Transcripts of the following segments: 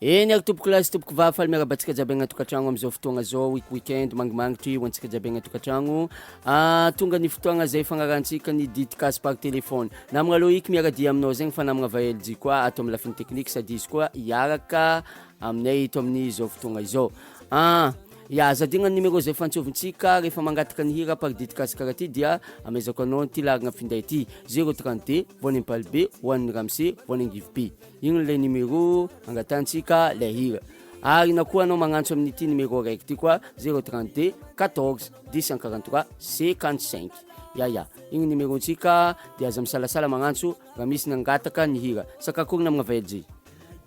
Eny ary tompokolahy sy tompokovavy, faly miarahaba antsika jiaby agny an-tokantragno amin'izao fotoagna zao, week weekend mangimangitry ho antsika jiaby agny an-tokantragno. Ah, tonga ny fotoagna izay fagnarahantsika ny dédicace par téléphone. Namagna Loïc miara-dia aminao zegny fa namagna VLJ koa ato amin'ny lafiny technique sady izy koa hiaraka aminay eto amin'izao fotoagna izao. Ah, ya aza adino ny numéro izay fantsovintsika rehefa mangataka ny hira par dédicace karaha ty dia amezako anao ity laharana finday ity, 032 voan'ny Ampalibe ho an'ny ramose voan'ny Angivobe. Igny le numéro angatahantsika le hira. Ary na koa anao magnantso amin'ity numéro araiky ty koa 032 14 243 55. Ya ya, igny numéro-ntsika de aza misalasala magnantso raha misy nangataka ny hira. Sakakory namagna VLJ.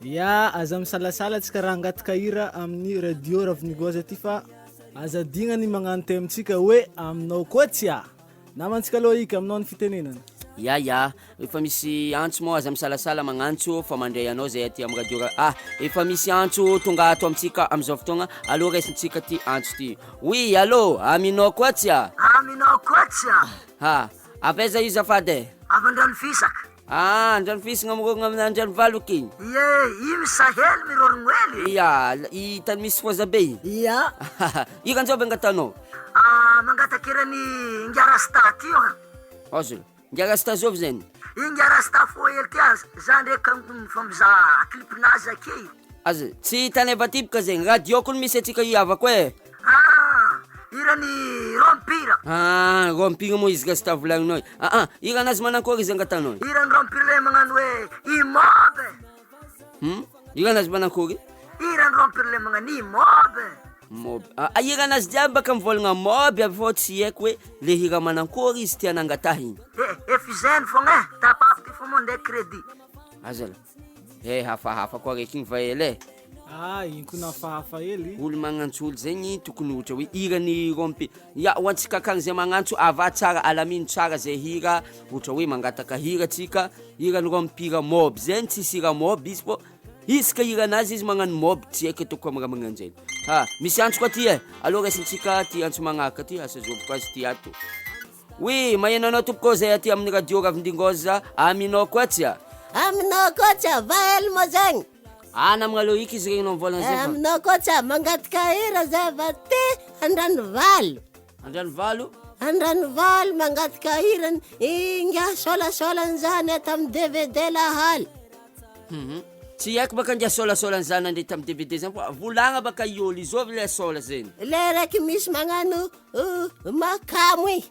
Ya, aza misalasala tsika raha hangataka hira amin'ny radio Ravinigoza ty fa aza adigna ny magnano thème-tsika hoe aminao koa tsia. Namantsika Loïc, aminao ny fitenenana. Ya ya, efa misy antso moa aza misalasala magnantso fa mandray anao zay aty am radio ra ah efa misy antso tonga ato amintsika amizao fotoagna allo raisintsika ty antso ty oui allo aminao koa tsia Aminao koa tsia. Ha avy aiza io zafady e? Avy Andranofisaka. Ah, Andranofisaka mirorogna amina Andranivaloky igny. Ie, i misahely mirorogno hely. Ia, i tany misy foza be igny. Ia. Ira anjôvy angatanao? Ah, mangataka iran'i Ingahy Rasta ty io. Azony. Ingahy Rasta zôvy zegny? Ingahy Rasta fô hely ty ah, za ndraiky mifampizaha clip-nazy ake. Aza, tsy hitanay vatiboka zegny, radio kony misy antsika hiavako e. Ah, hiran'i Rompira. Ah, Rompira moa izy rasta volagninao e. Ah ah, hiranazy manankory izy angatanao e? Hiran'i Rompira le magnano hoe Imob e. Hum, hiranazy manankory? Hiran'i Rompira le magnano Imob e. Mob. Ah, ah, hiranazy jiaby baka mivôlagna mob aby fô tsy haiko hoe le hira manankory izy tiana angatahigny. Eh, efa izegny fogna e, tapahako ty fô mandeha crédit. Azala. Eh hafahafa koa raiky igny va ela e. Ah igny koa nafahafa hely. Olo magnantso olo zegny tokony ohatra hoe hiran'i Rompi, ya ho antsika akagny zay magnantso ava tsara alamino tsara zay hira ohatra hoe mangataka hira tsika hiran'i Rompira mob zegny tsisy hira mob izy fô isaka hiranazy izy magnano mob tsy haiko ataoko am raha magnanjegny ha misy antso koa ty e aleo raisintsika ty antso magnaraka ty asa zoviko azy ty ato. Oui, maheno anao tompoko ô zay aty amin'ny radio Ravindingoza, aminao koa tsia? Aminao koa tsia, va elmo zegny? Ah namagna Loïc izy regninao mivolagna zay fa. Aminao koa tsia, mangataka hira zay va te Andranovalo. Andranovalo? Andranovalo mangataka hira ingahy sôlasôla an'zany ato amin'ny DVD lahaly. Hum, tsy haiko baka ingahy sôlasôla an'zany nandre tamin'ny DVD zany fa volagna baka i ôlo izôvy le sôla zegny. Le raiky misy magnano Oh, makamo e.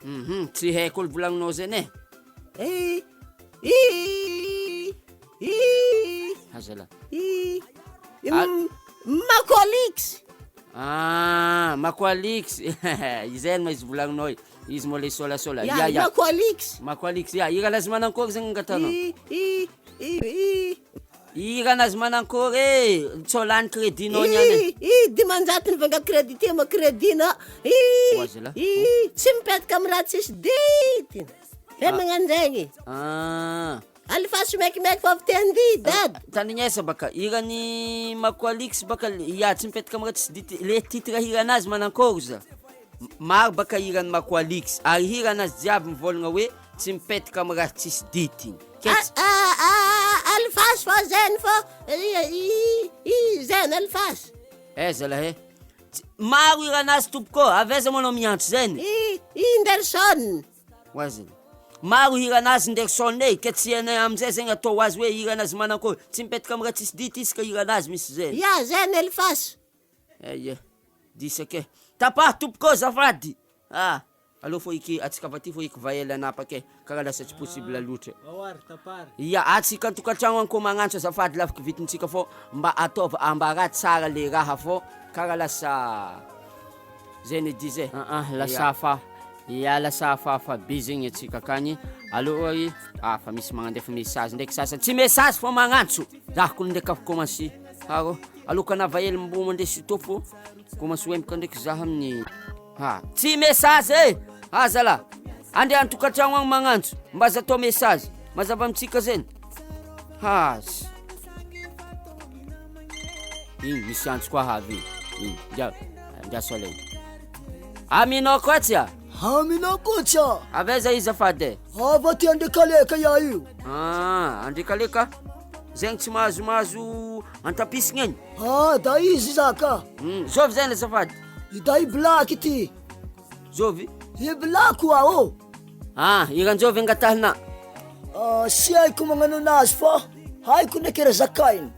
Mhm, tsy haiko olo volagninao zany e. Eh, i, i, Azala. i, i, Makolix. Ah, Makoalix. Izay no izy volagninao e. Izy moa le sôlasôla. Ya, ya. Makoalix. Makoalix, ya. Ira lazy manankory zegny angatanao? I, i, i, i. Hiranazy manankory e! Tsao lany crédit nao niany e. Ih, ih, 500 ny vanga crédit ty ma crédit nao. Ih, Ho azy lah. ih, tsy mipetaka amin'ny raha tsisy dity. Fe magnano zegny. Ah. Alefaso maikimaiky fa avy te handihy dada. Tandrignesa baka, hiran'i Makoalix baka, ya tsy mipetaka amin'ny raha tsisy dity, le titre hiranazy manankory za? Maro baka hiran'i Makoalix, ary hiranazy jiaby mivôlagna hoe tsy mipetaka amin'ny raha tsisy dity. Ketsy. Alefaso fa zeny fa zeny alefaso. Eh zalahy eh. Maro hiranazy tompoko ô, avy aiza moa anao miantso zeny? I Inderson. Ho azy. Maro hiranazy Inderson e, ka tsy hainay amizay zegny atao ho azy hoe hiranazy manakôry, tsy mipetaka amy raha tsisy dity izy ka hiranazy misy zeny. Ya zeny alefaso. Eia, diso ake. Tapaho tompoko ô azafady. Ah. Aleo fô eky atsika avy aty fô eky va ela hanapaka e, karaha lasa tsy possible loatra. Ao ary tapary. Ya, atsika an-tokantragno any kô magnantso azafady lafiky vitintsika fô mba ataovy ambarà tsara le raha fô karaha lasa zay ne disait. Ah ah, lasa hafa, ya lasa hafahafa be zegny atsika akagny, aleo ary ah fa misy magnandefa message ndraiky sasany, tsy message fô magnantso, za kony ndraiky afa commence arô, aloka anava hely mbô mandresy sitô fô commence hoemboka ndraiky za amin'ny. Ha! Tsy message e! Ha zala! Andeha an-tokantragno agny magnantso, mba aza atao message, mazava amintsika zegny. Haas! Igny misy antso koa avy igny, igny, ngia, ngia soleil. Aminao koa tsia? Aminao koa tsia? Avy aiza izy azafady e? Avy aty Andrekaleka iah io. Ah, Andrekaleka? Zegny tsy mahazomahazo antapisagna igny. Ah, da izy za ka. Zovy zegny azafady? Da i Black ity. Zovy? I Black oa ô. Ah, hiran-jovy angatahina. Ah, sy haiko magnano anazy fa haiko ndraiky raha zakainy.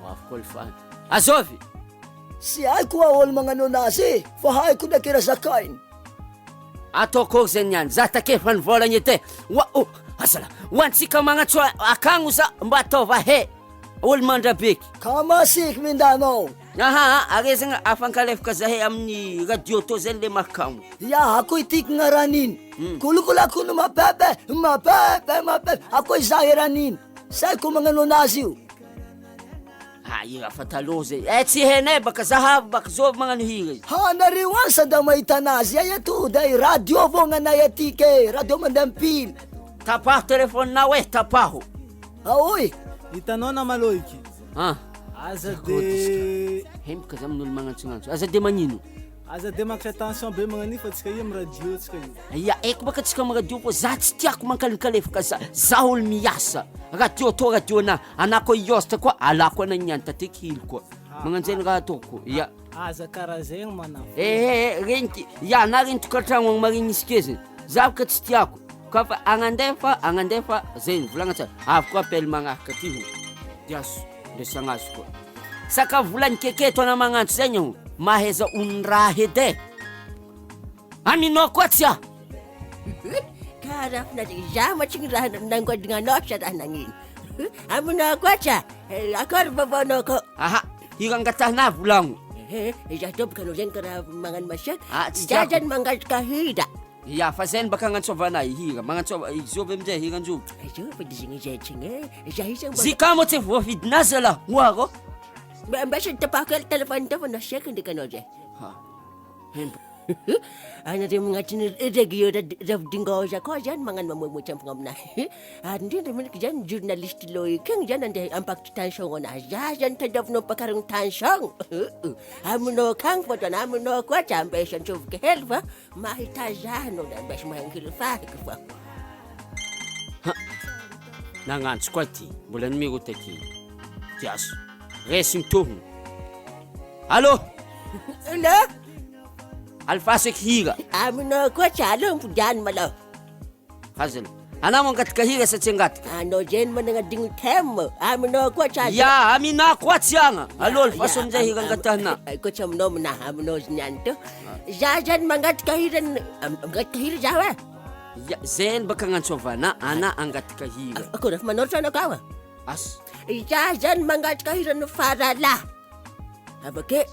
Ho avy koa alifahany. Azovy? Sy haiko oa olo magnano anazy e, fa haiko ndraiky raha zakainy. Ataoko ao zay niany, za take efa nivolagna edy e, oa oh, azala, ho antsika magnantso akagno za mba ataova he, olo mandrabeky. Ka masiky mindanao. Aha, are zegny afankalefaka zahay amin'ny radio tô zay le mahakamo. Ya, akoy tiako gnaran'iny. Kolokolakono mapebe, mapebe, mapebe, akoy za eran'iny. Saiko magnano anazy io. Ah, hira fa taloha zay. Eh, tsy hainay baka zahavo baka zovy magnano hira izy. Ha, nareo any sady mahita anazy. Ay ato dai radio avao gnanay aty ke, radio mandeha am pile. Tapaho telephone-nao eh, tapaho. Aoy. Hitanao nama Loic? Ah. Aza de Hemboka za amin'olo magnantsognantso. Aza de magnino? Aza de makatra tension be magnan'io fa tsika io am radio tsika io. Ya, haiko baka tsika am radio fô za tsy tiako mankalinkalefaka za, za olo miasa, radio tô radio anah, anah koa hiôsatra koa alako anah niany tateky hily koa, magnanjeny raha ataoko, ya. Aza karaha zegny manafo. Ehe regniky, ya na regny tokantragno agny marigny misy keziny, za boka tsy tiako, ka fa agnandefa agnandefa zegny volagna tsara, avy koa appel magnaraka ty ho, diaso ndraisagna azy koa. Sakafo volagny keketo anah magnantso zegny aho, mahaiza onondraha edy e. Aminao koa tsia. Ka raha finaritra, za mantsy ny raha nangodina anao sa raha nagnino. Aminao koa tsa, akory vaovaonao koa. Aha, hira angatahinà volagno. Ehe, za tompoko anao zegny karaha magnano masiaka. Ah, tsy Za tiako. zany mangataka hira. Ya, fa zay no baka agnantsovanà hira, magnantsova, zovy amizay hiran-jovy. Zovy edy zegny zay tsigny e, za io zany mba. Zika moa tsy voafidinà zalah, oa rô. Mba mba sady tapahako hely telephone teo fa nasiaka ndraiky anao zay. Ha, hemba. Anareo magnatiny radio Ravidingaoza koa zany magnano mamoamoa-tsampona aminahy. Ary indrindra manko zany journaliste Loic igny zany andeha hampakatry tension anahy. Za zany tadiavinao ampakarigny tension. Aminao akagny fa zany aminao koa tsy ambesa antsofoka hely fa mahita za anao da ambesa mahay fahiky fa. Ha! Nagnantso koa ty, mbola numéro taty. Diaso. Raisiny tohiny. Allô? Allô? Alefaso eky hira. Aminao koa tsy aleo mipodiany malôha. Hazany. Anao mangataka hira sa tsy angataka? Anao zay no managnadigno thème. Aminao koa tsy azo. Ya, aminah koa tsy agna. Aleo alefaso amizay hira angatahina. Koa tsy aminao aminah, aminao izy niany teo. Za zany mangataka hira, mangataka hira zaho e. Ya, zay no baka agnantsovana ana angataka hira. Akory efa manoratra anao ka? Asa. Za zany mangataka hiran'ny faralahy. Avake,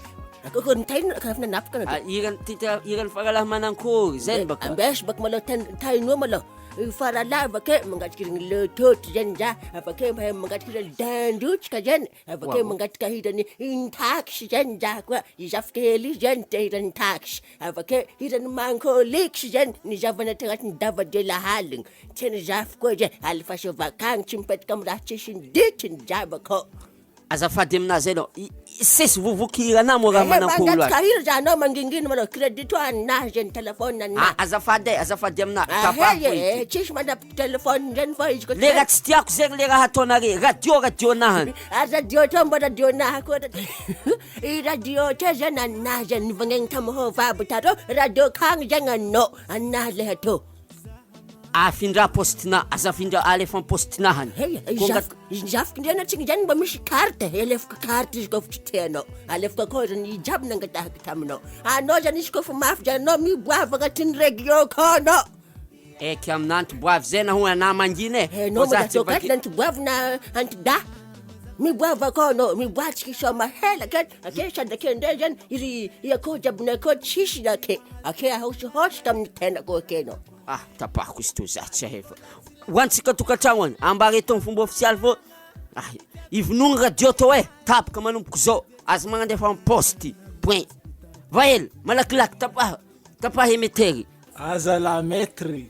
akoko ny taino karaha fa nanapaka anao. Ah, hiran'ny tita hiran'ny faralahy manankory, zay no baka. Ambesy baka malôha taino tainoa malôha. Faralahy avake mangataka hiran'ny le tôtry zany za, avake mahay mangataka hiran'ny dandrotsaka zany, avake mangataka hiran'ny intax zany za koa, i zafikely io zany te hiran'ny tax, avake hiran'ny mankôlix zany, ny zava-natao agnatin'ny dava-delahaligny. Tsy ny zafy koa zay, alefaso avakagny tsy mipetraka amy raha tsisy ny ditiny jiaby akao. Azafady aminah zay anao, sesy vovoky hiranah moa raha Eh, manankory loatra. mangataka hira za anao mangingina manao crédit to anah zay ny téléphone anah. Ah, azafady e, azafady aminah, Ah, tapahako hey, eh, ity. tsisy manapaka téléphone zany fa izy koa Le raha tsy tiako zegny le raha ataonare, radio radio anah. Ah, radio to mba radio anah koa. I radio to zany anah zany nivangaigny tamy hova aby tarô, radio akagny zany anao, anah le atô. Afindra poste-na, aza afindra alefa am poste-na hany. Hey, Ko zafiko, zafiko ndray anao tsika zany mba misy carte, alefako carte izy kôfa tsy tianao, alefako akao zany i jiaby nangatahako taminao, anao zany izy kôfa mafy zany anao miboava agnatin'ny radio akao anao. Eky aminà antiboavy zay na hoy anà mangina e. Hainao Vao za mangataka tsy carte na antiboavy na antidahy, miboava akao anao, miboatsika soma hela ake, ake sady ake ndray zany iry i akôho jiabinay akao tsisy ake, ake ahosihosika amin'ny tenako ake anao. Ah, tapahako izy toy za tsy ahay fa ho antsika tokantragno any, ambara eto amin'ny fomba ofisialy fô ah, ivonogno radio tô e, tapaka manomboka zao, aza magnandefa am poste, point. Vahely, malakilaky tapaha, tapaha emettery. Aza la maître.